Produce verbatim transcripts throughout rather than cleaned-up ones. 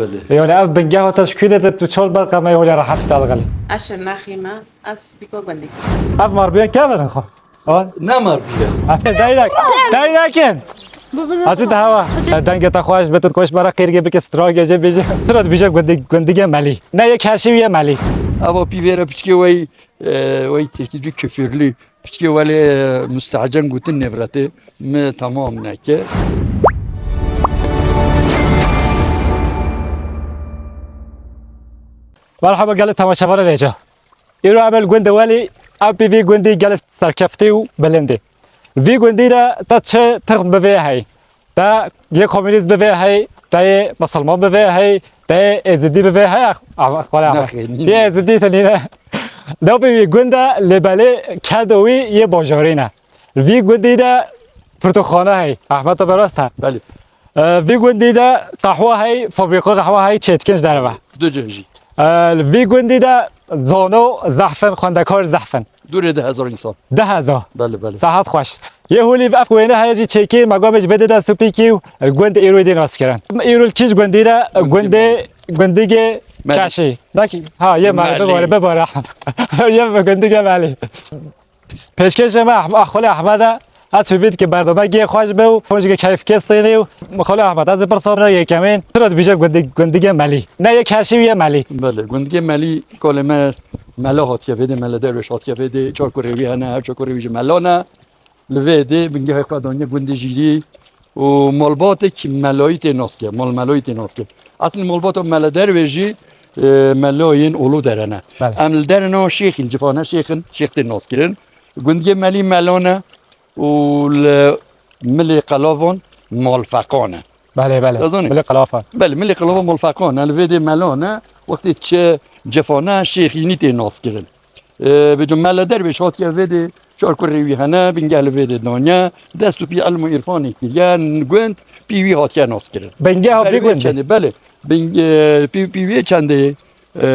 Belê. Yani ev bingeha te ji kû de tu çol berqa me holê rehet ji te digelî. Ez Şirnexî me, ez pîko gundî. Ev marbiyan kevin xwe? Ha? Ne marbiya. Ev dayrek, dayrekin. Ez de hava. Denge te xweş, betur koş bara qêrgê bike strage je bêje. Tira dibêje gundi-, gundige melî. Ne yek her şey ye melî. Ava pîvêre piçkê wey, e, wey tirkî dû küfürlü. Piçkê welê, e, mustehcen gotin nêvretê. Mi tamam neke. Merhaba gelê temaşevanê rêca. Îro em li gund de welî, em pê vî gundî gelek serkeftî û bilind e. Vî gundî de te çi tixm bi vê hey. Te yê komînîst bi vê hey, te yê misilman bi vê hey, te yê êzidî bi vê hey, ah, ah, xwala. Nexê, nîne. Yê êzidî te nîne. Dewpê vî gund e, lê belê kedo wî yê bajarî ne. Vî gundî de pirtûkxane hey. Ehmed, te berast he. Belê. E, vî gundî de qehwe hey, fabrîka qehwe hey, çêdikin ji derve. Du cih jî. E, li vî gundî de zano zehf in, xwendekar zehf in. Dûrê du hezar însan. Du hezar. Belê, belê. Sehat xweş. Yê holî ev wêne heye jî çêkî, me gomê ji vê dê dest û pî kî û gund îro dê nas kirin. Îro li kîj gundî de, gundê, gundigê Melî. Keşî. Dakî, ha, yê me, Melî. Bibare, bibare. Yê gundigê Melî. Pêşkêşê me Ehm-, Xwelê Ehmed e. Ez hêvî dikim berdome gê xweş be û hûn jî keyfkê stênê û Xwelê Ehmed, ez ê pirsa min yekemîn. Tira dibêje gundig-, gundigê Melî. Ne yek her şey ye Melî. Belê, gundigê Melî kolê me mela hatiye vê dê, mela derwêş hatiye vê dê, çar kurê wî hene, her çar kurê wî jî mela ne. Li vê dê bingehê xwe daniye gundê jîrî û malbatek melayî tê nas kir, mal melayî tê nas kir. Eslî malbata mela dervê jî, e, melayên olo derene. Belê. Em li derena şêxî, li civana şêxin, şêx tê nas kirin. Gundiyê Melî melane û li milê qelavan malfeqan e. Belê, belê. Dizanî? Milê qelavan. Belê, milê qelavan malfeqan e, li vê dê melane, wextê çi civana şêxînî tê nas kirin. E, vêca mela dervêş hatiye vê dê, çar kurê wî hene, bingeh li vê dê daniye, dest û pî ilm û îrfanê kiriye, gund pî wî hatiye nas kirin. Bingeha vê gundê? Belê, çendê, belê. Bing-, e, pî, pî wê çendê, e,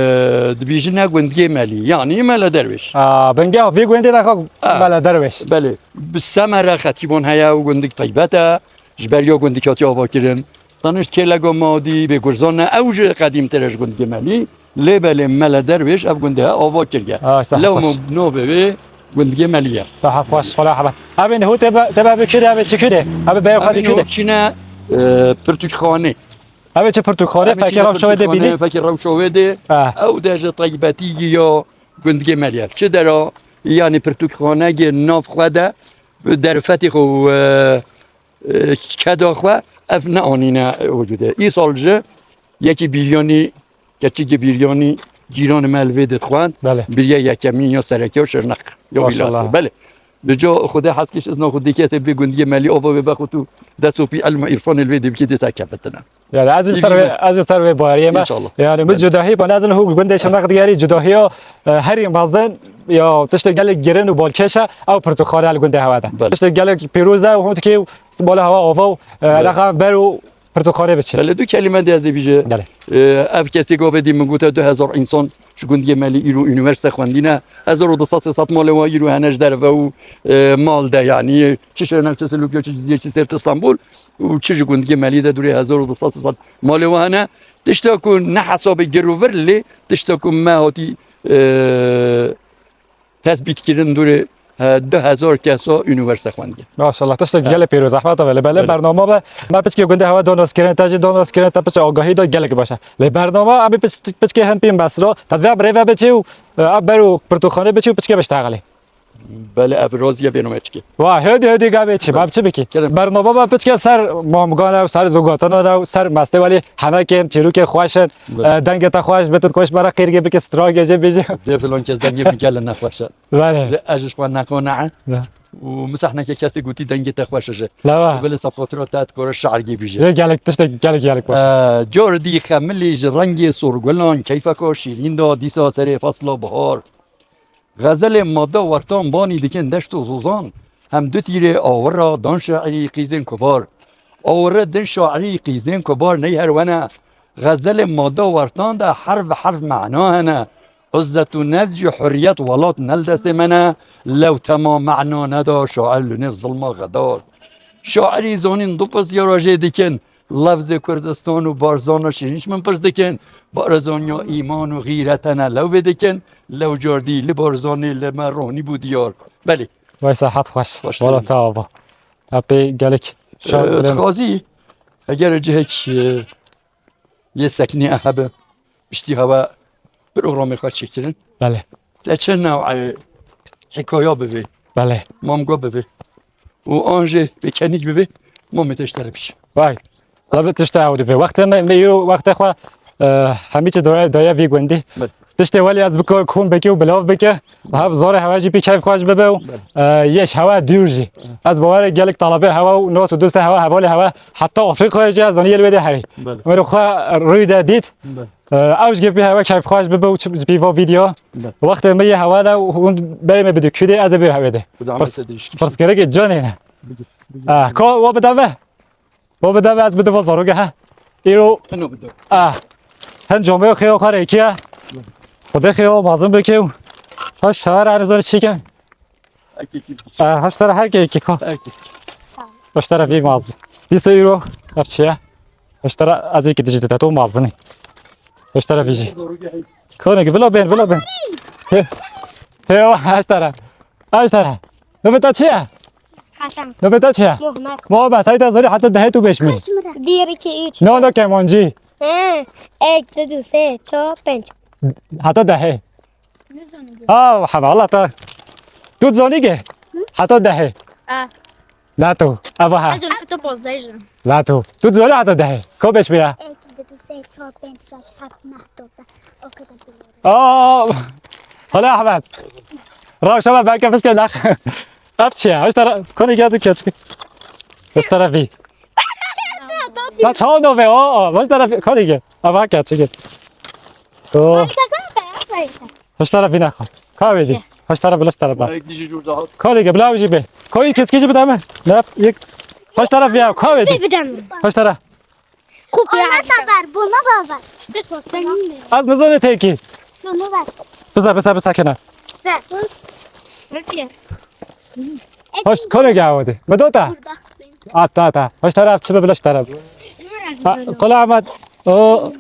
dibêjine gundiyê Melî, yanî mela dervêş. A, bingeha vê gundê ne xwe mela dervêş. Belê. Bi Semere xetîbon heye û gundik teybet e, ji ber ya gundik hatiye ava kirin. Tanişt kêleka Madî bê Gurzan e, ew jî qedîmtir e ji gundê Melî. Lê belê mela dervêş ev gundê he ava kiriye. Ah, sah Lew xweş. Mo navê wê gundê Melî ye. Sah xweş, xwela hebat. Abi, nehu tebe, tebe bi kire, abi çi kire? Abi, beyaz Abi, xwedî kire. Çine, e, pirtûkxanê. Abi, çi pirtûkxanê? Abi, Fekir çine rewşa wê de pirtûkxanê, bînî? Fekir rewşa wê de. Ah. Ew de ji teybetî ya gundê Melî ye. Çi dera, yani pirtûkxaneyê nav xwe de, derfetê xwe, e, e, keda xwe ev neanîne wicûdê. Îsal jî yekî Bîryanî, keçikê Bîryanî cîranê me li vê dixwend. Belê. Biriye yekemîn ya sereke ya Şirnex. Ya Maşallah. Wîlatê. Belê. Bi ca Xwedê hez kir, izna Xwedê kesê bê gundiyê Melî ava wê bexwit û dest û pî ilm û îrfanê li vê dê bikê dê serkefitine. Yani ez jî ser vê, ez jî ser vê baweriyê me. İnşallah. Yani bi cudahî, ben ez hu gundê Şirnex digerî cudahî ya, e, herî mezin ya tiştê gelek girin û balkêş e, ew pirtûkxane li gundê hewe de. Belê. Tiştê gelek pîroz e û hûn dikê Bala hewa ava û, e, Belê. Rexa ber û pirtûkxanê biçin. Belê, du kelîme de ez ê bîje. Belê. E, ev kesê gavê dî min gote du hezar însan ji gundiyê Melî îro unîversîte xwendîne. Hezar û du sed sê sed malê wa îro hene ji derve û, e, mal de, yanî çi Şirnex, çi Silûkiye, çi Cizîrê, çi Sêrt, Stenbul û çi ji gundiyê Melî de dûrê hezar û du sed sê sed malê wa hene. Tişta ku ne hesabê gir û vir lê tişta ku me hatî, e, tespîtkirin dûrê, e, du hezar kesa unîversîte xwendiye. Maşallah, tiştek Evet. gelek pêro zehmet ve. Belê Evet. bernama be. Me piçkê gundê hewe danos kirin, te jî danos kirin, te piçê agahî da gelek baş e. Lê bernama em ê piç-, piçkê hin pîn besra, te divê birê ve biçî û, e, ev ber û pirtûkxanê biçî û piçkê biştexilî. Belê ev roziye bêno me çikê. Wa, hêdî, hêdî gavê çi, Belê. Bab çi bikî? Kerem. Bernama be piçkê ser mamgana, ser zogatana, ser mestê welî henekên, çîrokê xweşin, Belê. E, dengê te xweş, bi tu koş bera qîrgê bikî, stragê jê bêjî. Dê filan kes dengê min gelek nexweş e. Belê. Lê ez ji xwe neqane. Belê. Û misahneke kesê gotî dengê te xweş e jê. Lava. Belê sab xotira te dikore şairgî bîje. Yê gelek tiştek gelek gelek baş. Ee, cor dî xemilî ji rengê sorgulan keyfeka şîrîn da dîsa serê fasla bihar. Xezelê madde wertan banî dikin deşt û zozan. Hem du tîrê awira dan şairî qîzên kubar. Awire din şairî qîzên kubar ney her wene. Xezelê madde wertan de herf bi herf mana hene. Izzet û nefs jî hurriyet welat ne li destê me ne, lew tema mena neda şair li nêv zilma xedar. Şairî zanîn du pisyara jê dikin, Lefzê Kurdistan û Barzana şîrîn ji min pirs dikin. Barzaniya îman û xîretene lewê dikin. Lew cardî li Barzanê li me ronî bû diyar. Belê. Vay sahat xweş. Xweş Wala dibî. Te ava. Hepê gelek şan Ee, dilim. Dixwazî, eger cihek, e, yê seknî hebe, piştî hewe programê xwe çêkirin. Belê. Te çi new'e hikaya bivê, Belê. Mamgo bivê û an jî pêkenîk bivê, mamê te ji te re bî. Vay. Tabii tiştê ew dibê. Wextê me, me îro wextê xwe, e, hemî çi daye, daye vî gundî. Belê. Tiştê welê ez biko kom bike û bilav bike. Hev zorê hewe jî pî keyf xweş bibe û, Belê. E, yeş hewe dûr jî. Ez bawerê gelek talebê hewe û nos û dostê hewe hevalê hewe heta Afrikayê jî ez zanî yê li wê de herî. Belê. Wero xwe rûyê de dît. Belê. E, ew ji gepî hewe keyf xweş bibe û çi-, ji pî va vîdeo. Belê. Wextê me yê hewe de û hûn berê me bidû kûdê ez ê bê hewe de. Bi zehmet Pirs-, te de işte. Pirsgirêkê canê ne. Bigir, bigir. Ah, ko, we bide me? We bide me, ez bide va zaroge, ha? Îro. Eno bide. Ah. Hen camê xêyo xwe rêkiye. Xwedê xêyo mezin bike û. Ha şehar, ez çikin. Ekî. Ah, ha ştara her ke ki ko. Ekî. Ha ştara vî maz. Dîsa îro. Ev çi ye? Ha ştara ez ki dijî de to mazinî. Ha ştara vî jî. Kone ki, bila bên, bila bên. Te, te o, ha ştara. Ha ştara. Navê te çi ye? Hasan. Navê te çi ye? Muhammed. Muhammed, hey te zarî heta dehê tu bêş min. Bir, iki, üç. No, no, kemancî. He. Ek, du, du, sê, çar, pênc. Heta dehê. Ha, hema, Allah te. Tu zanî ke? Heta dehê. A. La tu. Ava ha. Ez tu pozdayım. La tu. Tu zanî heta dehê. Ko bêş min ya? Ek, du, du, sê, çar, pênc, şeş, heft, neh, dozdeh. O kadar biliyorum. Aa, hala Ahmet. Rewşa me belki fiske nak. Ev çi ye? Hoş tara, konu geldi ki açık. Hoş tara vi. La çaw no ve o, o, hoş tara vi, konu gel. Ava ki açık. O. Hoş tara vi nak. Kahve di. Hoş tara, bila hoş tara ba. Konu gel, bila uji be. Koyu keski gibi deme. Laf, yek. Hoş tara vi ya, kahve di. Hoş tara. Kupya. Ona da ver, buna da ver. İşte tostan yine. Az ne zone teki. Şunu ver. Bize, bize, bize kena. Sen. Peki. Hoş, kore gavodi. Bedota. Burada. Ata, ata. Hoş taraf, çibe bilaş taraf. Kola Ahmet. O.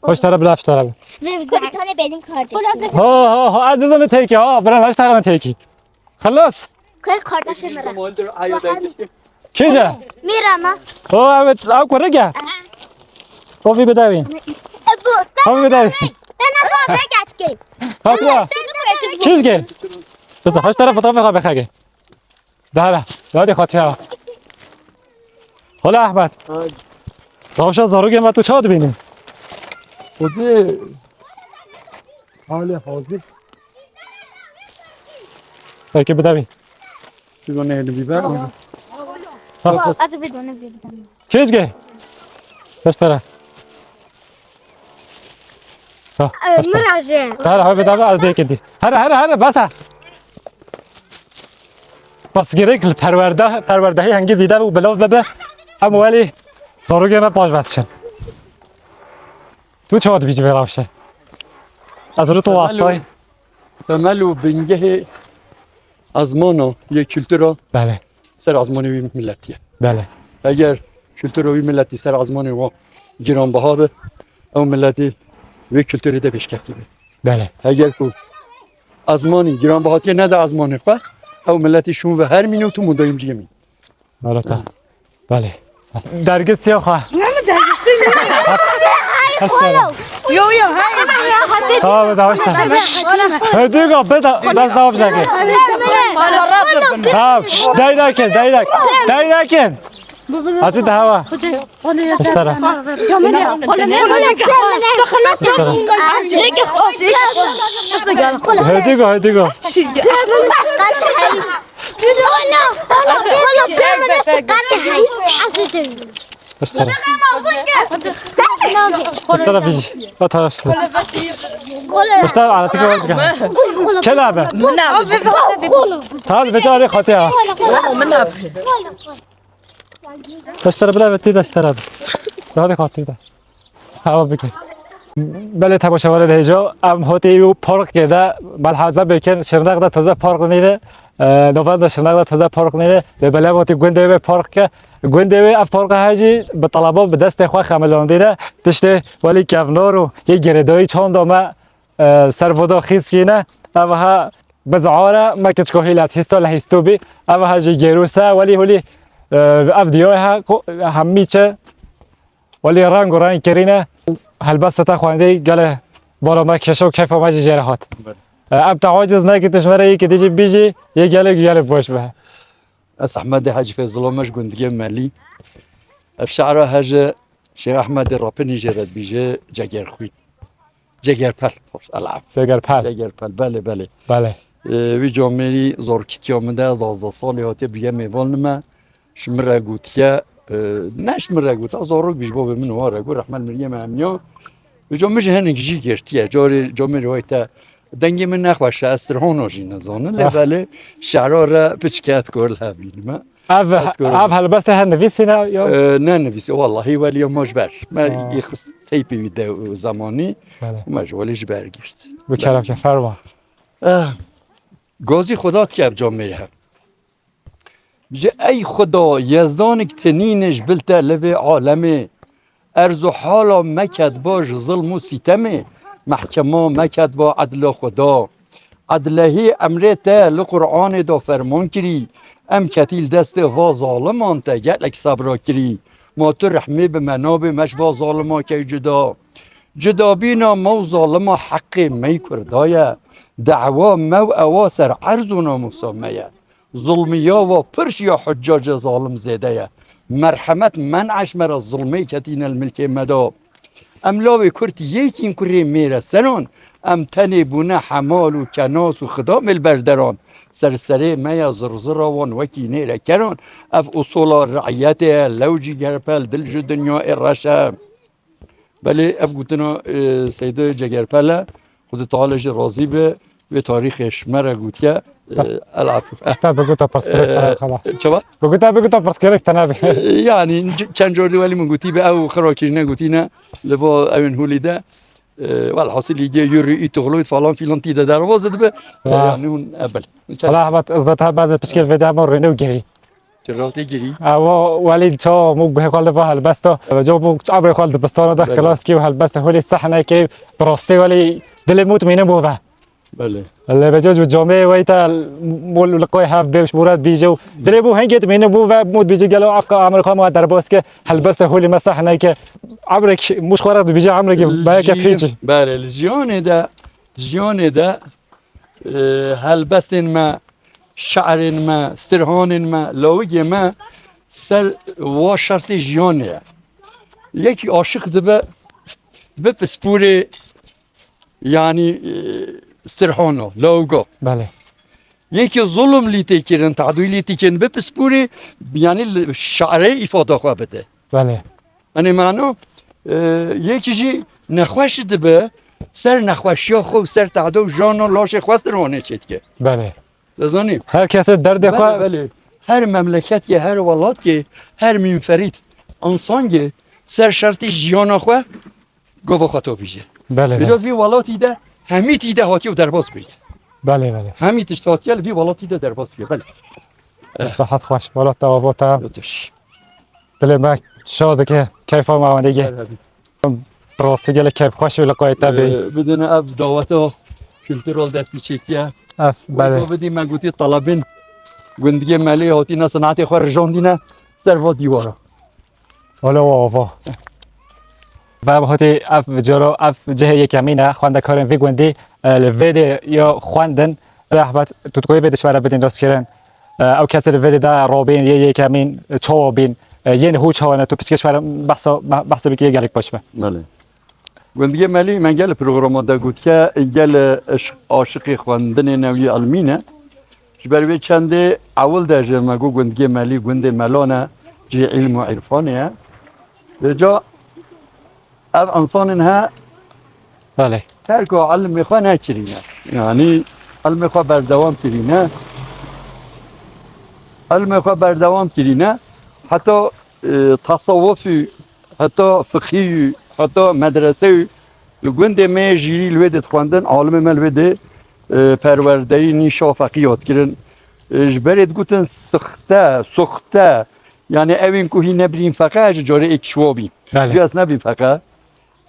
Hoş taraf, bilaş taraf. Ve bir tane benim kardeşim. Ho, ho, ho. Az ne zone teki. Ha, bırak hoş taraf teki. Xelas. Kay kardeşim Mira. Kêja? Mira ma. O, evet, ew kurê ke? O vî bidawî. E, bu, Ew vî bidawî. Dene bu, ne geçkin. Hakla. Kêj ke? Bize hoş taraf fotoğrafê xwe bixege. Daha da. Daha da xatiya. Hola Ahmet. Tavşa zarokê me tu çawa dibînî? Xwedê halê hazir. Belki bidawî. Şurada ne yedim biber? Ha. Ez bir done bir done. Kêj ke? Beş tara. Ha, Ee, beş tara. Miraje. Tara, ha, bedava az de kedi. Hadi, hadi, hadi, basa. Bas gerek perwerde, perwerdehî hengî zîde û bilov bebe. Em welî zarokê me paş vesin. Tu çawa dibî ji vê rewşe? Ez rû tu Temel û wastayî. Temel û bingehê ezmana yê kultura Belê. ser ezmanê wî miletî ye. Belê. Eger kultura wî miletî ser ezmanê wan giranbiha be, ew miletî wê kulturê de pêşketî be. Belê. Eger ku ezmanî giranbihatiye nede ezmanê xwe, ew miletî şûn ve her mîne û tu mudayim ciyê mîn. Wala ta. Belê. Dergist ya xwe. Ne mi dergist? Hasta. Yo, yo, hayır. Tamam, tamam, işte. Hadi ga, beda, bes daha güzel. Tamam, şş, dayrakin, dayrak. Dayrakin. Hadi daha var. Üstara. Hadi ga, hadi ga. Üstara. Üstara fiji. At üstara. Üstara, ara tika wajga. Kela be. Tabi beta ari xatiya. Üstara bira beti de üstara. Daha de xatiya. Hava bike. Belê temaşevanê hêja, em hotî û parkê de melhaza bikin, Şirnex de taze park nîne, e, Navenda Şirnex de taze park nîne, lê belê hotî gundê wê park ke, Gundê wê ev parka he jî bi teleba bi destê xwe xemilandîne. Tiştê welî kevnar û yê girêdayî çanda me, e, ser voda xîskîne. Ev ha bizar e, me kiçka hîlet hîsta lehîsto bî. Ev ha jî gêrûse, welî holî, e, ev diyayê he ko-, hemî çi welî reng û reng kirîne. Helbesta te xwendî gelê bala me kêşa û keyfa me jî jê re hat. Belê. E, em te aciz nekin, tu ji me re yekî dî jî bîjî, yê gelek gelek baş be. Ez Ehmedê Hecî Feyzullah, me ji gundiyê Melî. Ev şi'ra he ji Şêx Ehmedê Rapinî jê re dibêje, Cegerxwîn. Cegerpel. Elaf. Cegerpel. Cegerpel, belê, belê. Belê. Ee, wî camêrî zarokîtiya min de, duwazdeh salî hatiye bûye mêvan li me. Ji min re gotiye, e, ne ji min re gotiye, zarok bî ji bo min ware got, rehmet miriyê me hemiya. Vêca min jî hinek jî girtiye. Carê camêrê wayte dengê min nexweş e, ez Tirhana jî nizanim. Lê Ah. belê şi'ra re piçke ez dikar li hev bînime. Ev, Ez dikar ev helbestê he nivîsîne ya? E, ne nivîsî, wallahî welî ya ma ji ber. Me Ah. yê xist teypê wî de û zemanî. Belê. Me ji welî ji ber girt. Bi kerem ke ferma. Eh, gazî Xuda dike ev camêrê he. Ji ey Xuda, yezdanik tinîne ji bil te li vê alemê. Erz û hala me ketba ji zilm û sîtemê. Mehkema me ketba edla Xuda. Edlehî emrê te li Qur'anê de ferman kirî. Em ketî li destê va zaliman te gelek sebra kirî. Ma tu rehmê bi me nabê, me ji va zalima key cuda. Cudabîna me û zalima heqê me yî Kurda ye. Dewa me û ewa ser erz û namûsa me ye. Zulmiya wa pir ji ya huccace zalim zêde ye. Merhemet men'e ji me re, zulmê ketîne li milkê me de. Em lawê Kurd yekîn kurê mêreseran, em tenê bûne hemal û kenas û xidamê li ber deran. Ser serê me ye zirzira wan wekî nêrekeran. Ev usola riyetê ye, lew Cegerpel dil ji dinyayê reş e. Belê ev gotina, e, Seydo Cegerpel e. Xwedê Teala jî razî be. Wê tarîxê ji me re gotiye. E, Ta- el afû. Te bigota pirsgirêk te nebe xela. E, çawa? Bigota, bigota pirsgirêk te nebe. E, yanî c-, çend car dî welî min gotî be, ew xirakirîne gotîne li va ewên holî de. E, welhasil îgê yûrî îtoxloyt falan filan tî de derbaz dibe. E, Ha. yanî hûn ebel. Wala Ehmed, ez de te bazı pişkil vê de ama rêne û gerî. Çi rahatê girî? Ewa welî çawa mû guhê xwe li va helbesta. Ewa çawa mû çabrê xwe li dibistana de Belê. xilas kî û helbesta holî sehne kî bi rastî welî dilê mût mîne bû ve. Belê. Lê beca ji camê wê te mû li qoy hev bê û ji mûret bîje û dilê bû hengê tu mîne bû ve mût bîje gelo aqqa amir xwe ma derbas ke helbesta holî me sehne ke. Abrek mûş xwe re dibîje amrek belke Jiyan-, pîç. Belê, li jiyanê de, jiyanê de e, helbestên me, şi'rên me, stirhanên me, lawigê me ser wa şertê jiyanê ye. Yekî aşiq dibe, dibe pisporê, yanî, e, stirhana, lawiga. Belê. Yekî zulm lî tê kirin, tadûy lî tê kirin, dibe pisporê, yanî li şi'rê îfada xwe bide. Belê. Enê mano, e, yekî jî nexweş dibe, ser nexweşiya xwe û ser tehde û jana laşê xwe stirhanê çêdike. Belê. Dizanî? Her kesê derdê Belê, xwe belê. Her memleketê, her welatê, her münferît, însanê ser şertê jiyana xwe gava xwe to bîje. Belê, Vêca belê. Vî welatî de hemî tî de hatiye û derbas bûye. Belê, belê. Hemî tişt hatiye li vî welatî de derbas bûye. Belê. Sihet xweş, welat te ava te. Otur. Dilê me şa dike, keyfa me wenê ge. Her hebî. Bi rastî gelek keyf xweş û liqayê te bî. Ee, bidine ev daweta kultural destî çêkiye. Ev, belê. Wê bidî me gotî talebên gundiyê Melê hatîne senatê xwe rijandîne ser va dîwara. Wala wa ava. Ve hotê ev cara, ev cihê yekemîn e, xwendekarên vî gundî, e, li vê de ya xwendin. Rehmet, tu dixwê vê de ji me re bidîn dostkirin. E, ew kesê li vê de da robîn, yê yekemîn, e, çawa bîn, e, yên hû çawa ne, tu piçkê ji me re behsa, be-, behsa bikî gelek baş be. Belê. Gundiyê Melî me gel programa de gotiye, gel, e, eş-, aşiqê xwendinê ne wî elmî ne. Ji ber vê çendê ewil de jî me got gundiyê Melî, gundê Melan e, cihê îlm û îrfanê ye. Vêca ev însanên he Belê. terka ilmê xwe nekirîne. Yanî ilmê xwe berdewam kirîne. Ilmê xwe berdewam kirîne. Heta, e, tesawufî, heta fiqhî, heta medreseyî li gundê me yê Jîrî li wê dê dixwendin, alimê me li wê dê, e, perwerdeyî nîşa feqî hat kirin. E, ji berê digotin sixte, suxte, Yani evên ku hîn nebirîn feqe, ez ji carê êk şiwa bîn. Belê. Ji ez nebîn feqe.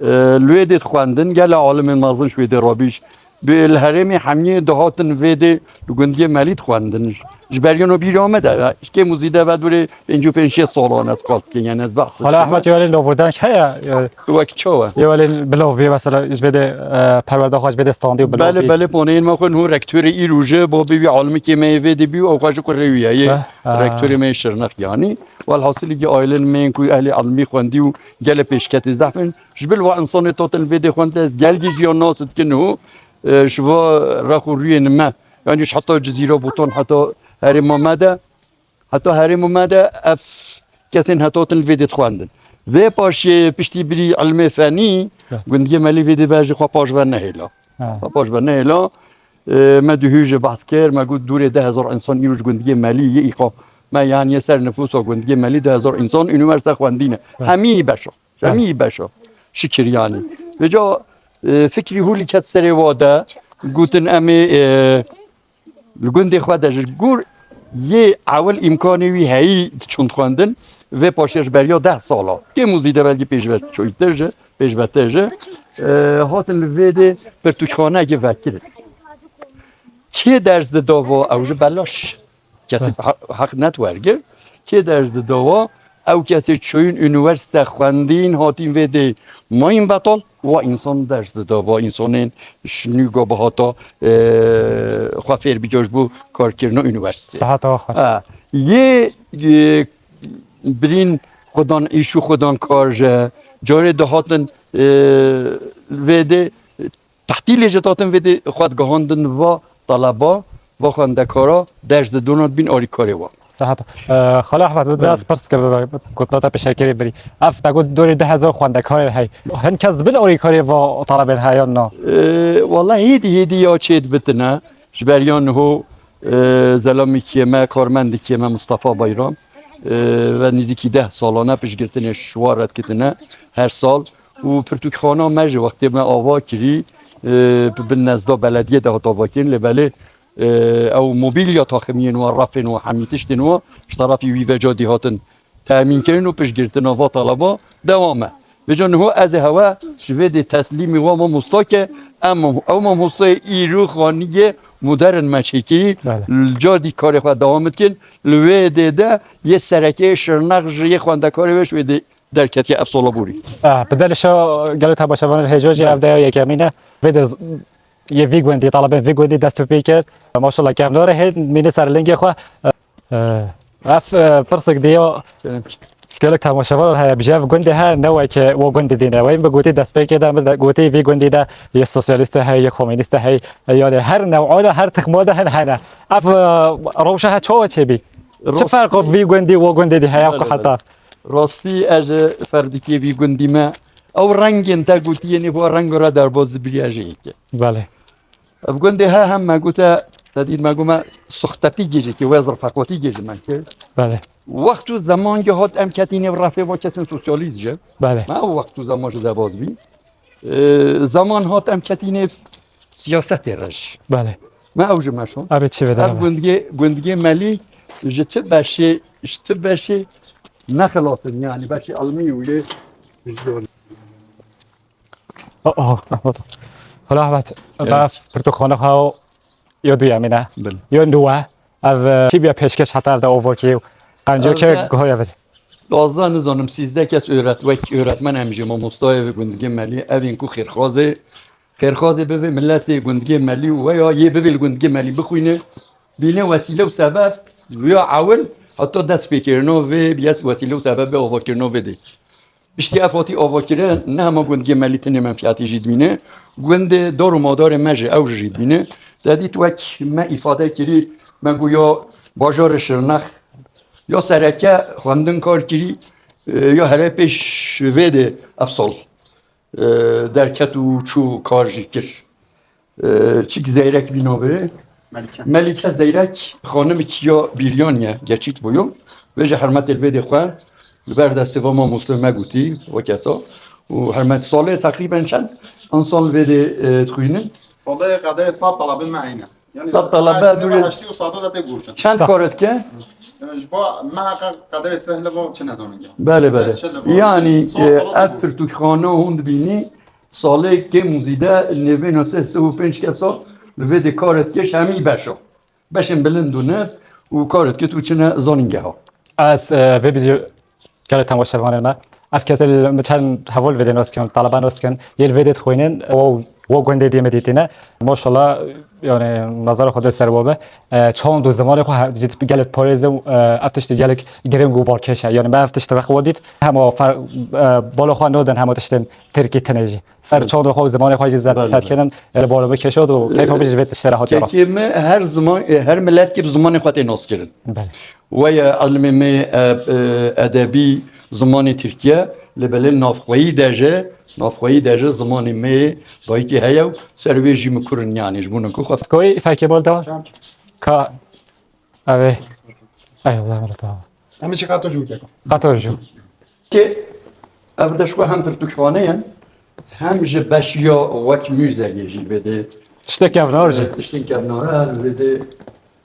E, li wê dê dixwendin, gele alimên mezin ji wê dê rabîş. Bi li herêmê hemiyê dihatin vê dê li gundiyê Melî dixwendin. Ji beriya no bîra me de, kêm û zîde ve durê pêncî û pênc şêst salan ez qal dikin, yani ez behs Xala dikim. Ehmed, yê welê lovurdeng heye, e, Wek çawa? Yê welê bilov bê, mesela, ji vê dê, e, perwerda xwe ji vê dê standî û bilov Belê, bê. Belê, poneyên me xwe niho rektorê îro ji bo bê wî alimikê me yê vê dê bî û ew xwe ji kurê wî ye. Yê Heh, ha. Rektorê me yê Şirnex yanî. Welhasilî ki ailên me yên ku ehlê alimî xwendî û gelê pêşketî zehf in. Ji bil wa insanê totin vê dê xwendin ez gelgî jiyan nas dikin niho, e, ji va rex û rûyên me. Yani ji heta Cizîra Botan heta herêma me de, heta herêma me de ev kesên heta hatin li vê dê dixwendin. Vê paşê piştî birî ilmê fenî, Heh. gundiyê Melî vê dê be ji xwe paş ve nehêla. Ha. Xwe paş ve nehêla. E, me duhî jî behs kir, me got dûrê deh hezar însan îro ji gundiyê Melî yê îqame, yani yê ser nifûsa gundiyê Melî deh hezar însan unîversîte xwendî ne. Heh. Hemî beşa. Heh. Hemî beşa. Şikir yani. Vêca, e, fikrî hûlî ket serê wa de, gotin em ê, e, Li gundê xwe de ji gor yê ewil îmkanê wî heyî diçûn xwendin, vê paşê ji beriya deh sala, kêm û zîde belkî pêşve çoyîtir ji, pêşvetir ji, e, hatin li vê dê pirtûkxaneyekê vekirin. Kê ders dida va ew ji belaş, kesî Heh. he-, heq net wergir, kê ders dida va ew kesê çûyîn unîversîte xwendîn, hatîn vê dê mayîn betal, wa însan ders dida, wa însanên ji nû go bihata, e, xwe fêr bike ji bo karkirina unîversîtê. Seheta xwe. Ha, yê, e, birîn xwedan îş û xwedan kar ji carê dihatin, e, vê dê, tehtîlê ji datin vê dê xwe digihandin va taleba, va xwendekara, ders didona dibîn arîkarê wa. Sahet. E, Xala Ehmed, bi Belê. dest pirs ke bi gotina te pêşekirî birî. Ev te got dorê du hezar xwendekarê hey. Hin kes bil arîkarê va talebên heyan na? E, wala hêdî hêdî ya çêdibitine. Ji beriya niho, e, zelamîkiyê me, karmendikiyê me Mustafa Bayram, e, ve nîzîkî deh salane piştgirtinê şiwar redkitine her sal. Û pirtûkxana me ji wextê me ava kirî, e, bi bin nezda belediyê de hat avakirin, lê belê, e, ew mobîlya taximiyên wa, refên wa, hemî tiştên wa ji terefî wî vecadî hatin temînkirin û piştgirtina va taleba dewam e. Vêca niho ez ê hewe ji vê dê teslîmî wa mamosta ke, em mam-, ew mamostayê îro xaniyê modern me çêkirî, Belê. li cardî karê xwe dewam dikin, li wê dê de yê serekê Şirnex ji yê xwendekarê wê ji wê dê derketiye ev sola borî. Ah, bi delê şa gelek temaşevanên hêja jî Belê. ev deya yekemîn e. Vê de yê vî gundî, talebên vî gundî dest pê kir. Maşallah kevnare hê mîne ser lingê xwe. Eh, ev, eh, pirsik diya Kerem. gelek temaşevanan heye. Bi ev gundê he ne weke wo gundê dîne. Weyî bi gotî destpêkê de, bi de gotî vî gundî de yê sosyalîste heye, yê komînîste heye. Yani her new'a de, her tixma de hin hene. Ev, eh, rewşa he çawa çêbî? Çi Rastî ferq o vî gundî wo gundê dî heye Belê, ku heta? belê. Rastî ez ji ferdikê vî gundî me. Ew rengên te gotiyê nî xwe reng re derbaz zibirî ez jê yekê. Belê. Ev gundê he hem me gote, te dît me got me suxtetî gêjekê, wê zirfeqotî gêji me kir. Belê. Wext û zeman ki hat em ketînê refê va kesên sosyalîst ji. Belê. Me ew wext û zeman ji debaz bî. Ee, zeman hat em ketînê siyasetê re ji. Belê. Me ew ji me şon. Abi çi vê Ev dere be? gundgê, gundgê Melî ji ti beşê, ji ti beşê ne xilas in, yani beşê elmî û lê ji Oh, oh, oh. Hala Ahmet, Evet. baf pirtûkxana xwe yo duyemîne. Bil. Yo nû we. Ev, e, kî biya pêşkeş heta ev de ovokî û qenco Ev ke de guhoya bid. Dozda nizanim, sîzdeh kes öğret-, wek öğretmen em jî mamostayê ve gundgê Melî, evên ku xêrxwazê, xêrxwazê bivê milletê gundgê Melî û veya yê bivê li gundgê Melî bixwîne, bîne wesîle û sebeb, ya ewil heta dest pêkirina vê, biyes wesîle û sebeb be avakirina vê dê. Piştî ev hatî avakirin, ne hema gundiyê Melîtinê menfiyatê jî dibîne, gundê dar û madarê me jî ew jî dibîne. Te dît wek me îfade kirî, me got ya bajarê Şirnex ya sereke xwendin kar kirî, e, ya here pêş vê de ev sal, e, derket û çû kar jî kir. Ee, çik Zeyrek bî navê? Melike. Melike Zeyrek, xanimik ya Bîryan ye, geçît bûyo. Vê ji hermetê li vê dê xwe, li ber destê va mamoste me gotî, o kesa. Û hermet salê teqrîben çend? An sal vê dê, e, dixwînin? Salê qedê sal talabin me eyne. Yani, Sed talebe heştê, dûrê heştê û sado de tê gotin. Çend kar dike? Ji bo meha qederê seh li bo çi nezanin ya. Belê, belê. Çi li bo? Yani, Sed, e, sado de ev gotin. Pirtûkxane hûn dibînî, salê kêm û zîde nêvbêna sê sed û pênc kesa li vê de kar dike, ji hemî beşa. Beşên bilind û nêz û kar dike tu çine zanîngeha. Ez, e, vê bîdyo Gelek temaşevanên me. Ev kesê li min çend heval vê dê nas kirin, talebe nas kirin. Yê li vê dê dixwînin, wo, wo gundê dê me dîtîne. Maşallah, yani, nazara xwe dê ser bo be. E, çand û zimanê xwe he-, jî gelek parêz e, e, ev tiştê gelek giring û balkêş e. Yani, me ev tiştê wexta dît, hema fer-, e, bala xwe nadin hema tiştên tirkî tine jî. Ser çanda xwe û zimanê xwe jî zeft Belê, ser belê. kirin, li bala bikêşat û keyfa min jî vê tiştê re hatiye rast. Kekê me her ziman, e, her milet kir zimanê xwe tê nas kirin. Belê. Weye ilmê me, e, e, edebî zimanê Tirkiye, lê belê navxweyî de jî, navxweyî de jî zimanê me dayikê heye û ser wê jî min kurin, yani, ji bo ku xwe Koyî fekê bol dewa? Ka, ev ê. Ey Allah, Allah, tamam. Em çi qeto jû keko. Qeto jû. Ki ev de ji xwe hem pirtûkxane ye, hem ji beşiya wek muzeyê jî vê de. Tiştek kevnar jî. Tiştên kevnare vê de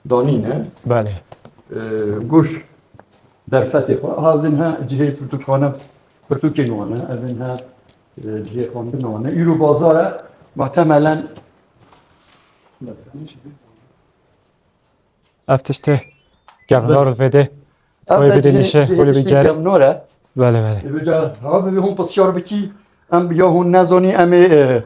danîne. Belê. E, guş derfetê xwe. Ha, vin he cihê pirtûkxane, pirtûkên wan e. Evin he, e, cihê xwendin wan e. Îro bazar e. Muhtemelen Ev tiştê kevnar vê de. Ev Koyê de bidê cihê, nişe, cihê kolê tiştê bigere. kevnar e. Belê, belê. Ê, vêca, ha, bi hûn pisyar bikî, em ya hûn nezanî, em ê, e,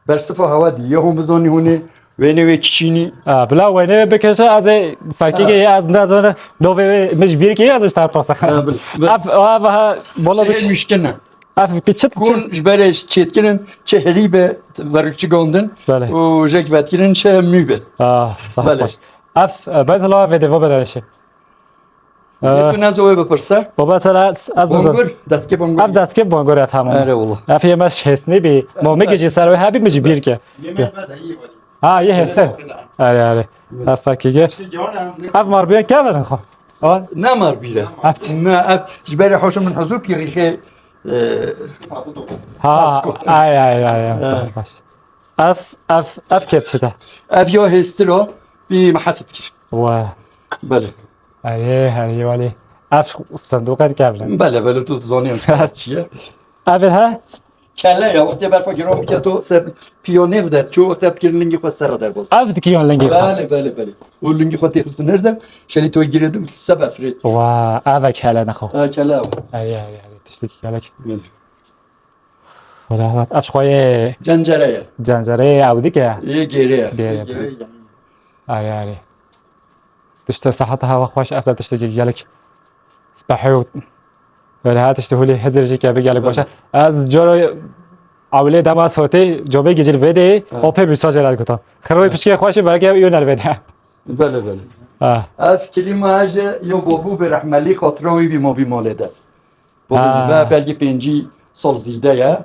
bersifa hewa dî. Ya hûn bizanî hûn ê wênê wê kiçînî. Ha, bila wênê wê bikişe, ez ê fekê Ha. ke ez nezane, navê wê min ji bîr ke ez ji te pirsa. Ha, bil, bil. Ev, ev, ha, bala Şehir bik- muşkin e. Ev bi çi, çi? Kun ji berê çêtkirin, çi herî be, verçigandin Belê. û jek vetkirin, çi mî be. Ah, sağ Belê. baş. Ev, e, ben zala vê de, bu bedel şey. Yê tu nezo wê bipirse? Baba, sen ez, ez Bongur, destke bongur. Ev destke bongur ya, tamam. Erê, wala. Ev yeme şesni bi, mo me gece ser ve hebi mi cibir ke. Yemek var da iyi var. Ha, ye hesen. Erê, erê. Ev fakige. Ev marbiye ke verin xo. Ha? Ne marbire? Ev Ne, ev ji berê hoşum min huzur pîrîxê, e, Ha, ay, ay, ay, ay, Ha. sağ baş. Ez, ev, ev kêt şide. Ev ya hêstir o, bi mehesit kir. Wa. Belê. Erê, erê, wale. Ev sanduqa dikevrin. Belê, belê, tu zanî çi ye. Ev he? Kele ya, wextê berfa giran bike to ser piyanê vide, ço wextê ev dikirin lingê xwe ser re derbas. Ev dikirin lingê xwe. Belê, belê, belê. O lingê xwe têxistin her dem, şelê to girê du, se befrê. Wa, ev kele ne xwe. Ha, kele ev. Ay, ay, ay, tiştek gelek. Belê. Wala, ev şxwayê Cencere ye. Cencere ye, ew dike. Yê gêrê ye. Gêrê. Gêrê ye. Arê, arê. Tişte seheta hava xweş, ev de tiştekî gelek spehî û wele ha tiştê holê hizir jî keve gelek baş e. Belê. Ez cara ewilê dema ez hotê, cobê gecil vê de, Ha. o pê mîsajê re gotan. Xiroyê Ha. pişkê xweş e, belkî ew yû nervê de. Belê, belê. Ha. Ev kilîma ji yo babû bi rehmelî xatira wî bî ma bî malê de. Babê Ha. me belkî pêncî sal zîde ye.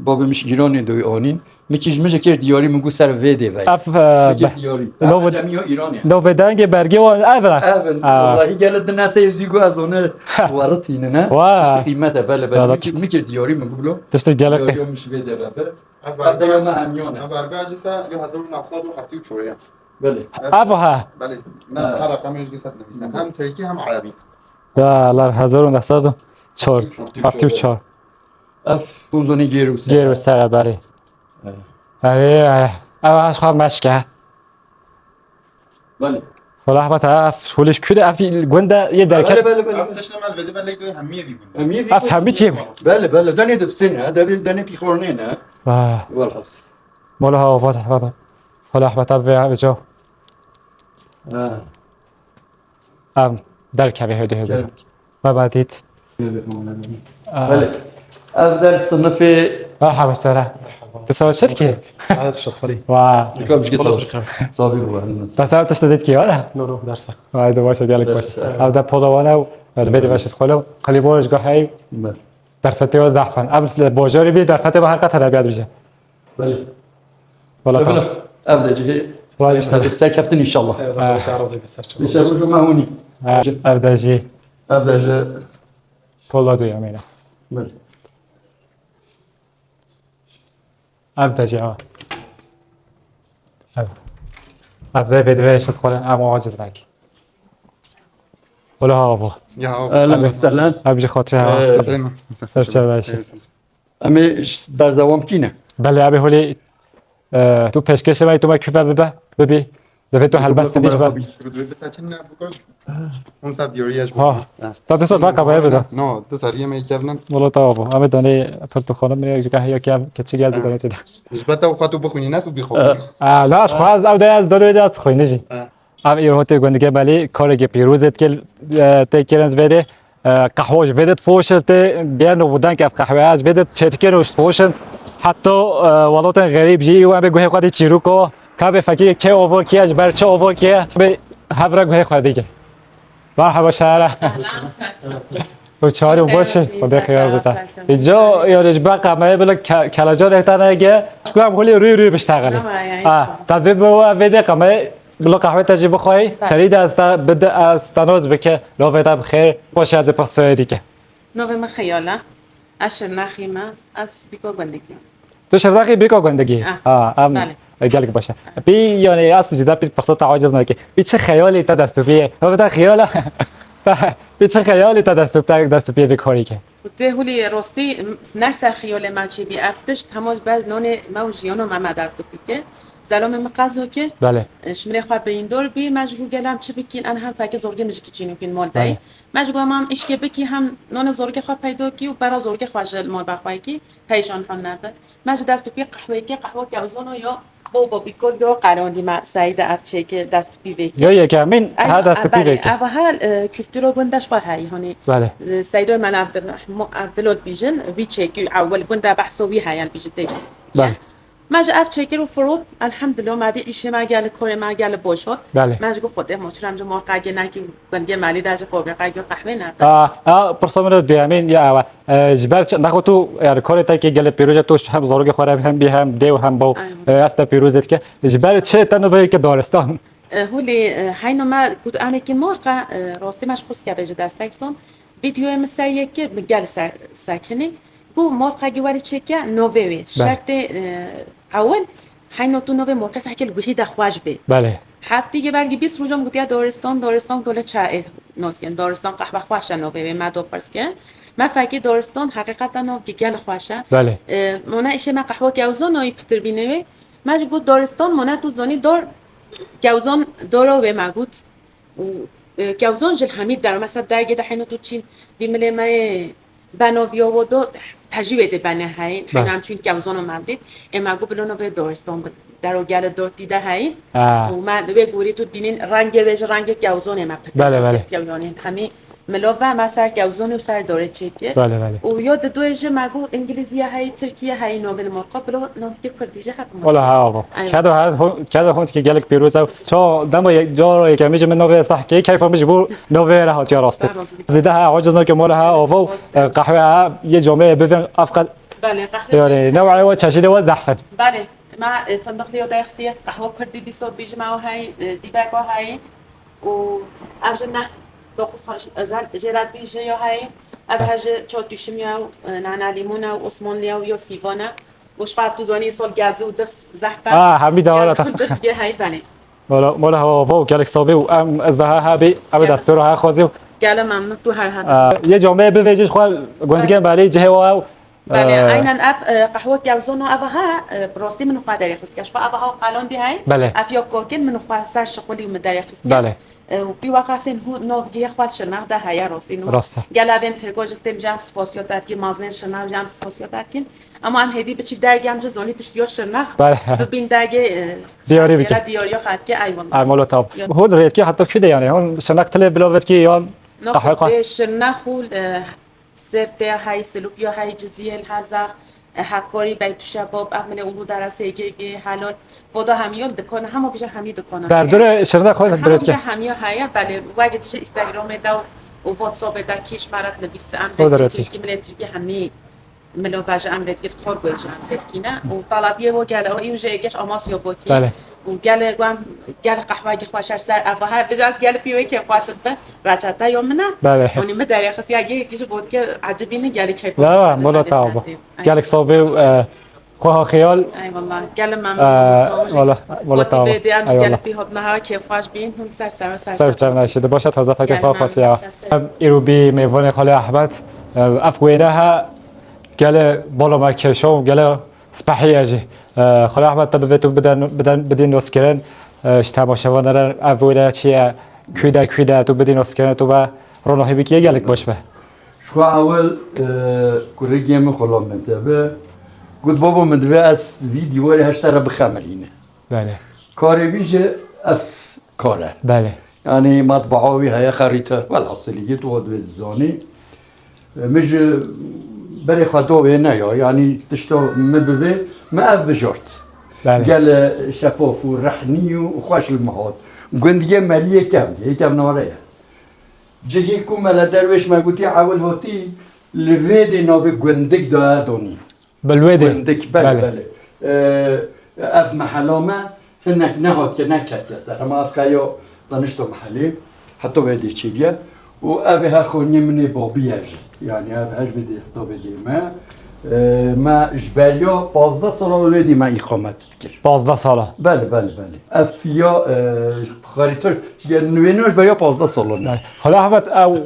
Babê min ji Îranê doy anîn. Min kî ji min jî kir diyarî, min got ser vê dê vey. Ev, e, Min kir be- diyarî. Lo Ev ve- cemiya Îranê ye. Lo vê dengê bergê wan ev re. Ev in. Ha. Wallahî gelê din ese zî got ez onu weritînin, he. Wa. Tiştê qîmet e, belê, belê. Ya, Min kir, tişt- min kir diyarî, min got, Diştê gelek. Diyarî min ji vê dê ve bir. Ev Ev de berbe- ya me hemiyan e. Ev berbe acî se, yo hezar û neh sed û heftê û çar ye. Belê. Ev ha. Belê. Me Ha. her raqemê ji set nivîse. Hem tirkî hem erebî. Ya, lar hezar û neh sed û çar. Heftê û çar. Ev, hûn zanî gêr û ser. Gêr û ser, belê. Evet. Erê, erê. Ev ez xwe meşke. Belê. Wala, heba te, ev şolê ji ku de, ev gund e, yê derket. Belê, belê, belê. Ev tişt me li vê de belê ku hemî yê vî gund e. Hemî yê vî Ev gund e. hemî çi? Belê, belê. Denê difsên e, denê, denê pîxornê ne. Ah. Welhas. Mola ha, vat, vat. Wala, heba te vê, vê ca. Ha. Em derkevê hêdî hêdî. Gel. Me ba dît. Gel, gel, gel. Aa. Belê. Ev der sinifê Merhaba, Sera. Merhaba. Tu sava çi dikî? Ez şixulî. Wa. Dikkat bir şey Bolo sor. Dikkat. Sabi bu var. Ta sava tişt dikî, wala? No, no, dersa. Vay, de başa gelek baş. Dersa. Ev de pola wana, ev de baş xolo. Qali borj go hey. Bel. Derfetê wa zehfan. Ev bajarî bî derfetê wa her qat hebe bîje. Belê. Wala Belê. tamam. Ev de cihê. Vay işte. Serkeftin inşallah. Evet, Ha. Allah razı olsun. İnşallah hocam mahuni. Ha, ev de jî. Ev de jî. Pola diyor amine. Belê. Ev de jî ha. Ev. Ev rê vê divê şit xwe em aciz nekî. Wala ha bu. Ya, Aleyküm selam. Abi ji xatirê ha. Ee, Selam. Ser çevaş. Em ê ş-, berdewam kîne. Belê abi holê, e, tu pêşkêşê me tu me küfe bibe, bibi. Deve tu helbest dîş be. Hon sav diyoriya ji Ha. Ha. Ta tu sor baka baye bide. No, tu sariye me kevnen. Wala tamam bu. Abi dane per tu xanım ne jika ya ki keçi geldi dane tede. Ji beta xatu bixwînî ne tu bixwînî. Aa, la xwaz ew de ez dane de xwînî jî. Ha. Ev îro tê gundikê belî karekî pîroz ê dikê, e, tê kirin vê de, e, qehwe ji vê de difoşin tê bêno û dank ev qehwe ez vê de çêdikên û ji difoşin. Heta, e, welatên xerîb jî û em bê guhê xwe dî çîrûko ka bê fekî kê ovo kiye ji ber çi ovo kiye bê hev re guhê xwe dî ke. Merhaba şehre. Û çarî û baş e. Xwedê xeyal bita. Îca yani ji ber qemeyê bile ke-, kelecan ê tane ge. Ku em hulî rû rû biştegelî. Tamam, yani. Ha, ta vê bi we vê de qemeyê Bila qehwê te jî bixwayî, Bale. Terî de ez te bide, ez te noz bike, lovê te bi xêr, xweş ez ê pirsiyê dike. Navê min Xeyal e. Ez Şirnexî me. Ez bîka gundikî. Tu Şirnexî bîka gundikî? Ah, Ha, em, bale. e, gelek baş e. Pî, yani, ez jî de pî pirsa te aciz nake. Pî çi xeyalî te dest û pî ye? Navê te Xeyal e? Pî çi xeyalî te dest û te, dest û pî vê karî ke? Û tê hulî rostî, m-, ner ser xiyolê me çêbî ev tişt, hema ji ber nonê me û jiyana me me dest û pî ke. Zelamê min qezo ke. Bele. E, ji min rê xwe birîndor bî, me ji ku gel em çi bikîn, em hem fekê zorgê min ji kiçînûkîn mol de. Bele. Me ji ku em, em îşkê bikî, hem nonê zorgê xwe peydo kî û bera zorgê xwe ji li mol be xwe kî, peyşan hon nebe. Me ji dest û pî qehweyê ke, qehwe kewzono yo, bo bo bîkol yo, qelondî me Seîde ev çêke dest û pî vê ke. Yo yekemîn, Ay, ha dest û pî belê, vê ke. Eva ha, e, kulturo gunda ji xwe heyî, hani, Bele. e, Seydoy me Abdul-, Abdulot bijin, vî çêkî ewil gunda behso wî heyal bijin tê. Bele. Me ji ev çêkir û firot, elhamdülillah, me dî îşê me gel, korê me gel boşot. Bele. Me ji gu Xwedê moçrem ji morqa genakî gundê melî de ji fabrîqa gel qehwê nebe. A, a, pirsa min duyemîn ya ewa. E, ji ber çi, nexwe tu, yani, korê te ki gelê pîroz e, tu hem zarokê xwe re hem bî hem dê û hem baw, Aynen. e, ez te pîroz dike. Ji ber çi te nû vê ke daristan? E, Hulî, e, heyno me got em ê kîn morqa, e, rostî me ji xwe skebe ji destek ston. Vîdeoyê min ser yek kir, min gel ser, sekinî. Got morqa gi werî çêke novê wê. Bele. Şertê, e, ewil, heyno tu novê morqê sehkê li guhî de xweş bê. Bele. Heftî ge belkî bîst roj em gotiya daristan, daristan gole çayê. Noskin, daristan qehwe xweş e novê wê, me do pirs kirin. Me fekî daristan heqîqeten navkî gel xweş e. Bele. E, mona îşê me qehwe kewzan oyî pitir bîne wê. Me ji got daristan mona tu zonî dor kewzan doro wê me got. Û, e, kewzan ji hemî der, mesela dergê de heyno tu çîn vî milê me yê Beno viyo wo do tecî wê de bene heyîn. Bele. Heyna em çûn kewzono me dît. Ê me got bilo no vê doriston bi dero gele dor tî de heyîn. Ha. Û me wê gorî tu dînin rengê wê ji rengê kewzonê me pik Bele, bele. Girtiye û yanî hemî milov ve me ser kewzonê û ser dorê çêkir. Bele, bele. Û yo di doyê ji me got îngilîziye heyî, tirkiye heyî, novê li morqa bilo, novkê kurdî jî hep Wala ha abo. Aynen. Kedo her hon, kedo hon ki gelek pîroz ew. So dema yek, caro yekemî ji min novê sah ke, keyfa min ji bo novê re hatiya rastî. Sağ olsun. Zîde ha, aciz nake mola ha, ovo, Sağ olsun. e, qehwe ha, yê comeyê bivin, afqat. Bale, qehwe. Yani, new'ê we çeşîdê we zehf in. Bale, ma, e, fındıklı yo da xistiye, qehwe kurdî dîso bijime o hey, e, dîbek o hey. Û ev ji neh dokuz karış özel, jê re dibî ji yo hey. Ev Ha. he ji ço tuşim ya, e, nana limona, Osmanlı ya, yo sivana. Û ji xwe tu zanî sol gazû difs zehf e. Ah, hemî dawara Gazû ta. Difs gê hey benê. Mola, mola hava hava û gelek sabê û em ez daha ha bê, ev Gel. Destoro ha xwazî û Gel memnun tu her hebe. Ah, yê camê bivêjî ji xwe gundikên belê cihê wa ew. Belê, Eh. Aynen ev, eh, qehwe kewzon û ev ha, eh, bi rastî min xwe derê xist. Keşfa ev ha qalon dî hey. Belê. Ev ya kokin min xwe ser şixulî min derê xist. Belê. Û pî wexasên hû nov gihê xwe şirnax de heye rastî nû. Rast e. Gela bên Tirko ji têm jam sposiyot etkin, mazlên şirnax jam sposiyot etkin. Ama em hêdî biçî dergem ji zonî tiştiyo şirnax. Belê. Bibîn dergê, e, Diyarî bike. Diyariyo xelkê, ay wala. Ay molo tam. Hûn rêtkî heta kî de yani? Hûn şirnax tilê bilavetki yan qehwe qe- Şirnax û, e, Sirtê hey, Silûpiyo hey, Ciziyê, Lhezaq, e, Hakorî, Beytuşebab, Ehmilê Ulu Dara, S G G, Helal. Voda hemî yol dikona, hema bije hemî dikona. Derdorê şirna xwe Hema dirêtke. Bije hemî heye, belê, wegê dije Instagramê de û WhatsAppê de kîş merat nivîs, em O de rêtke. Tirkî, milê Tirkî hemî milo veje em rêtgir, xor goyje em rêtkine. Û talabiyê wo gele, o î û je êkeş Amasya bokî. Belê. Û gele guam, gel qehwegî xweş er ser, eva her bije ez gel pîwê kê xweş be, reçete yo min e. Belê. Onî mi derê xisiya gê kî ji botke ecibî ne gel keyf. Ya, mola tawa. Gelek sabê û, e, Xweha xeyal. Eyvallah. Gelin memnun Ee, oldum. Wala, wala Fatih tamam. Bey de em ji Eyvallah. gelip bi hotna ha kêfxweş bîn. Hûn ser ser ser. Ser çavna işi. De başa taze fakir Gelin xweha memnun. Fatiha. Ser ser. Em îro bî mêvanê Xalê Ahmed. Ev wêne ha gele bala me keşo, gele spehî ye jî. Xalê Ahmed te bi vê tu biden, biden, bidîn dost kirin. Ji temaşevanerin ev wêne çi ye? Kû de, kû de tu bidîn dost kirin, tu be ronahî bikî gelek baş be. Ji xwe ewil, e, kurikê min xulam min te bi. Got, babo, min divê ez vî dîwarê heşte re bixemirîne. Belê. Karê wî jî ev kar e. Belê. Yanî matbaa wî heye, xerîte. Welhasilî, yê tu divê dizanî. E, min ji berê xwe dawê neya. Yanî tişta min bivê, min ev bijart. Belê. Gele şefaf û rehnî û xweş li min hat. Gundiyê Meliyê kevn, yê kevnare ye. Cihê ku Mele Derwêş me gotî ewil hatî, li vê dê navê gundik de donî. Bi li wê dê. Gundik, belê, belê. Ee, ev mehela me hinek nehatiye, neketiye ser. Hema ev qeya danişto mehelê, heta wê dê çêbiye. Û ev ê her xaniyê min ê babî ye jî. Yanî ev her vê dê heta vê dê me. Ee, me ji beriya pazdeh sala wê dê me îqamet dikir. Pazdeh sala. Belê, belê, belê. Ev ya, e, xarîtir, nivênî ji beriya pazdeh salan e. Belê. Xwela Ahmet, ew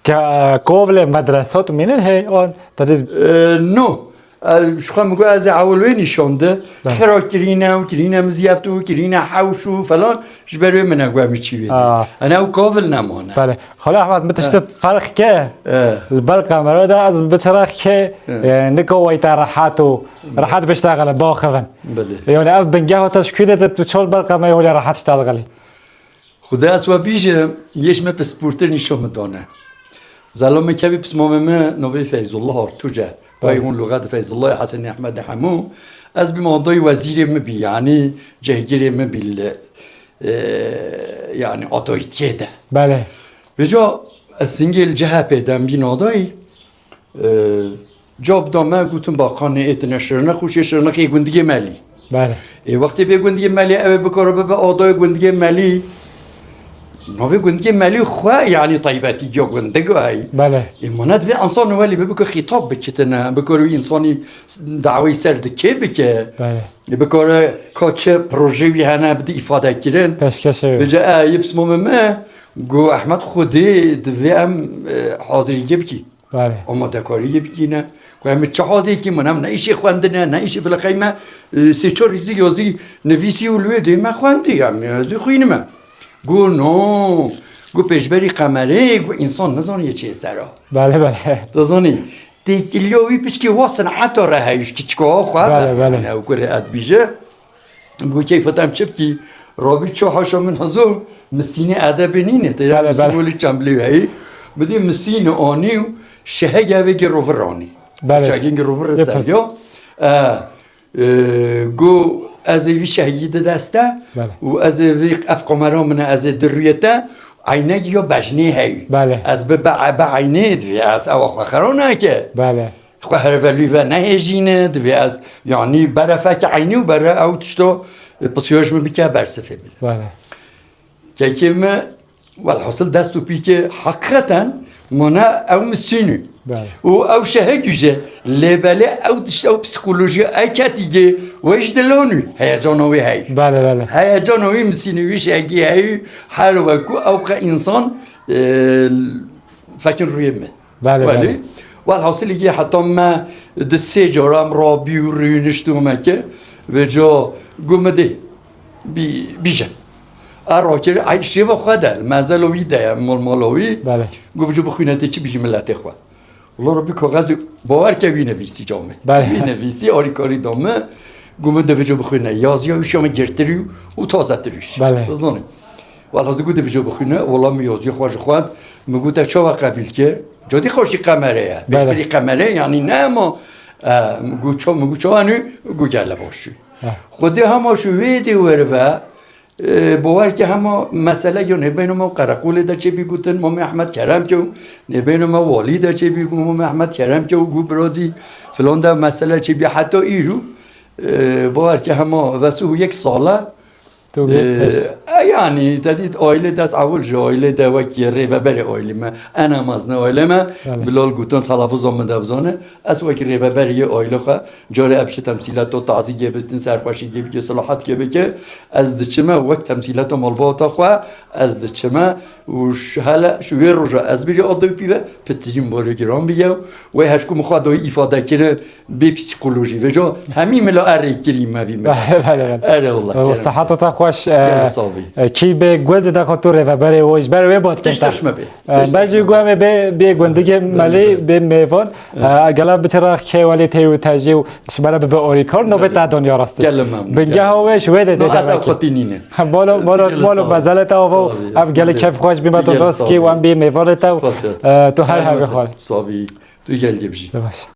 ke-, kovlê medresa tu mînin hey an, te dî E, no. E, ji xwe min got ez ê ewil wê nîşan de. Belê. Xira kirîne û kirîne miziyeft û kirîne hewş û falan, ji ber wê min e got em çî wê. Aa. Ene ew kovil nemane. Belê. Xwela Ahmet, min tiştê ferq ke. E. Li ber kamera de ez biçira ke, e, nika wayta rehat û rehat biştexile, baxivin. Belê. Yani ev bingeh hata ji kû de tu çol ber kamera wala rehat ştexile. Xuda ez we bîjim, yê ji me pisportir nîşo min dane. Zelo min kevî pismamê min navê Feyzullah Artuc e. Vay hûn luxet Feyzullah Hesenê Ehmedê hemû. Ez bîm adayî wezîrê min bî, yanî cihgirê min bî li, e, yanî adayîtiyê de. Belê. Vêca ez singê li C H P de em bîn adayî. E, Cab da me, gotin, baqanê ê tine şirnex û şê şirnexê gundiyê Melî. Belê. Ê wextê vê gundiyê Melî ew ê bikare bibe adayê gundiyê Melî. Navê gundiyê Melî xwe, yanî taybetî ya gundik ay. Belê. Ê mane divê însan welî bibike xîtab bikitine, bikare wî însanî dawayî ser dikê bike. Belê. Ê bikare ka çi proje wî hene bide îfade kirin. Pêşkêşê wî. Vêca e, yê pismamê me, got, Ehmed Xwedê divê em, e, hazirîgê bikî. Belê. Amadekariyê bikîne. Ku em çi hazê kî min, em ne îşê xwendine, ne îşê fileqey me, e, sê çar rîzî yazî nivîsî û li wê dê me xwendî, em ez ê xwînime. Got, no. Got, pêşberî qemerê, got, însan nizaniye çê ser a. Belê, belê. Dizanî, têkiliya wî pişkî wa sineta re heyî, ji kiçika xwe. Belê, belê. Ew kurê ez dibîje. Bi keyfa te em çi bikî? Rabî ço haşa min hizû, misînê edebê nîne, te ya Belê, misîn belê. Welî çembilê wî heyî. Bidî misîn anî û şehegê vê gê rovir anî. Belê. Şehegê gê rovir Yep. Ser yo. E, e, go ez ê vî şehegî di deste Belê. Û ez ê vî ev kamera min e, ez ê di rûyê te eynekî yo bejnê heyî. Belê. Ez bi be, be eynê divê ez ewa xwe xero neke. Belê. Xwe hervelû ve nehêjîne, divê ez, yanî berefeke eynî û bere ew tişto, e, pisiyoj min bike bersifê bide. Belê. Kekê me, welhasil dest û pîkê heqîqeten mane ew misînû. Belê. Û ew şehegû jî lê belê ew tişt, ew psîkolojiya, ew ketigê wê ji dilanû heyecana wê hey. Belê, belê. Heyecana wê misînû wî şehegî hey her weku ew qe însan, e, fekin rûyê me. Belê, Welî, belê. Welhasilî heta me di sê cara em rabî û rûniştû me kir, vêca got min dê bî-, bîje. A rakir, ey şêva xwe de, mezelo wî de ye, mol mala wî. Belê. Got, "Bijo bixwîne tê çi bîjî miletê xwe." Wilo Rebî kaxezî bawer ke wî nivîsî camê. Belê. Wî nivîsî, alîkarî da me. Got min dê vêca bixwîne. Yaziya wî şa min girtirî û tazetirî. Belê. Dizanî. Wela dê got dê vêca bixwîne, wela min yaziya xwe ji xwend, min got te çawa qebîl kir? Cadî xweşî qemere ye. Belê. Pêşberî qemere, yanî ne ema, e, min got ça, min got çawa nû, min got gele baş. Heh. Xwedê hema şu wê dê werive, e, bawer ke hema mesele yo nêbeyno me û qereqolê de çêbî gotin, Mamê Ehmed kerem ke û nêbeyno me walî de çêbî got, Mamê Ehmed kerem ke û got birazî filan de mesele çêbî heta îro, e, bawer ke hema vesû yek sala, Tu bê pêş. E, e, yanî, te dît aîlê de ez ewil ji aîlê de wekî rêveberê aîlê me, ene mezne aîlê me, Belê. Bilal Gutan telafuzan min de bizane, ez wekî rêveberê yê aîlê xwe, carê ev çi temsîleto tazîgê bitin, serxweşîgê bike, silahetkê bike, ez diçime wek temsîleta malbata xwe, ez diçime û ji hele, ji wê roja ez bêjî adewpî ve, pitirîn barê giran bûye û wê heşkû min xwe dayî îfade kirin, bê psîkolojî. Vêca hemî mila erê kirî me vî me. Belê, belê. Erê wela, kerem. Seheta te xweş, e, Gelê sabî. E, kî bê gund de xwe tu rêveberê û ji ber wê bot Tişt kenta. Tişt me bê. E, Tişt bejî me bê. Guhemê bê, bê gundigê Belê. Melî, bê mêvan. E, gela biçira xêwelê tê û tejî û ji bera bibe orîkar, navê Belê. Te don ya rastî. Gelê memnun, Bingeha gelê. Wê ji wê de No, tê ez ew demekî. Xwetî nîne. Bolo, bolo, Gelê bolo sağ ol. Bezelê te avo, Sağ ol. Ev gelê Gelê. Kef xweş bî me tu Gelê rast sağ kî ol. Wan bî mêvanê te û, Spas ya. E, tu her Her hevê masa. Xwe. Sabî. Tu gel cebjî. Baş.